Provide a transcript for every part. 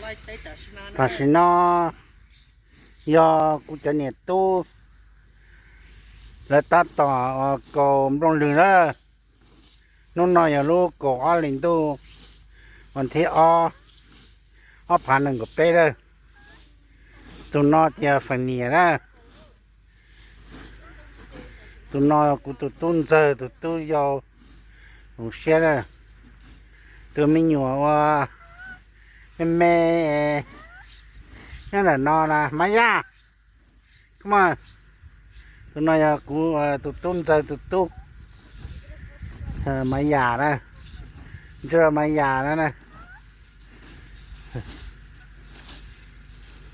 Tam sim no yog kuv cov niam tub lawv tab tom kaus nplooj lwg na. Hnub no yog lub kaum ob hlis ntuj, vas thib ob, ob phav nees nkaum peb lawm. Tus no ces feem niam na. Tus no kuv tus tub ntxawg tus tub yau hauv siab na. Tus me nyuam uas me me nyob ntawm no na Maiv Yaj. Tus no yog kuv tus tub ntxawg tus tub Maiv Yaj na, ntsuag Maiv Yaj na.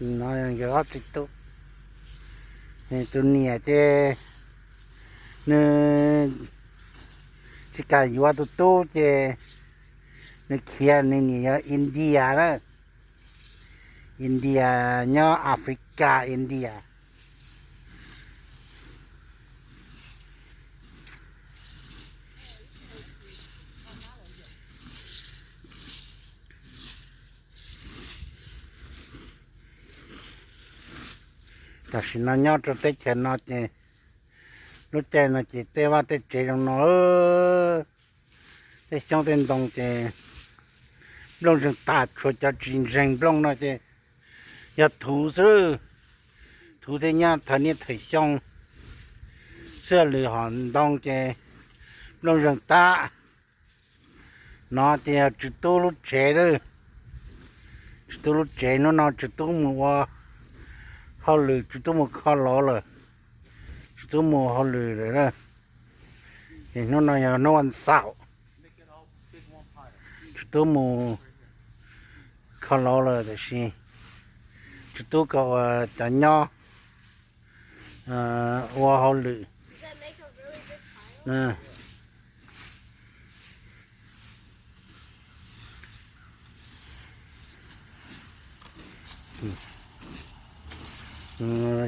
No nkawd ob txiv tub. Tus niam ces nws tsis kam yuav tus tub ces nws khiav, nws niam yog India na. India, nyob Africa India. Tam sim no nyob rau teb chaws no ces lub caij no ces tej vaj tej tsev zoo no, tej xyoob tej ntoo ces nplooj zeeg tag, tshuav cov tsis ntseeg nplooj no ces yog thuv xwb. Thuv thiaj nyob thawm niaj thawm xyoo xwb, lwm hom ntoo ces nplooj zeeg tag. No ces yog Tswv Tub lub tsev lawm. Tswv Tub lub tsev, hnub no Tswv Tub mus ua hauj lwm, Tswv Tub mus kho lauv lawm. Tswv Tub mus hauj lwm lawm. Ces hnub no yog hnub vas xaum, Tswv Tub mus kho lauv lawm, tiam sis Tswv Tub kom ua cov nyob ua hauj lwm.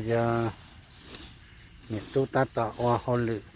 Yog niam tub tab tom ua hauj lwm.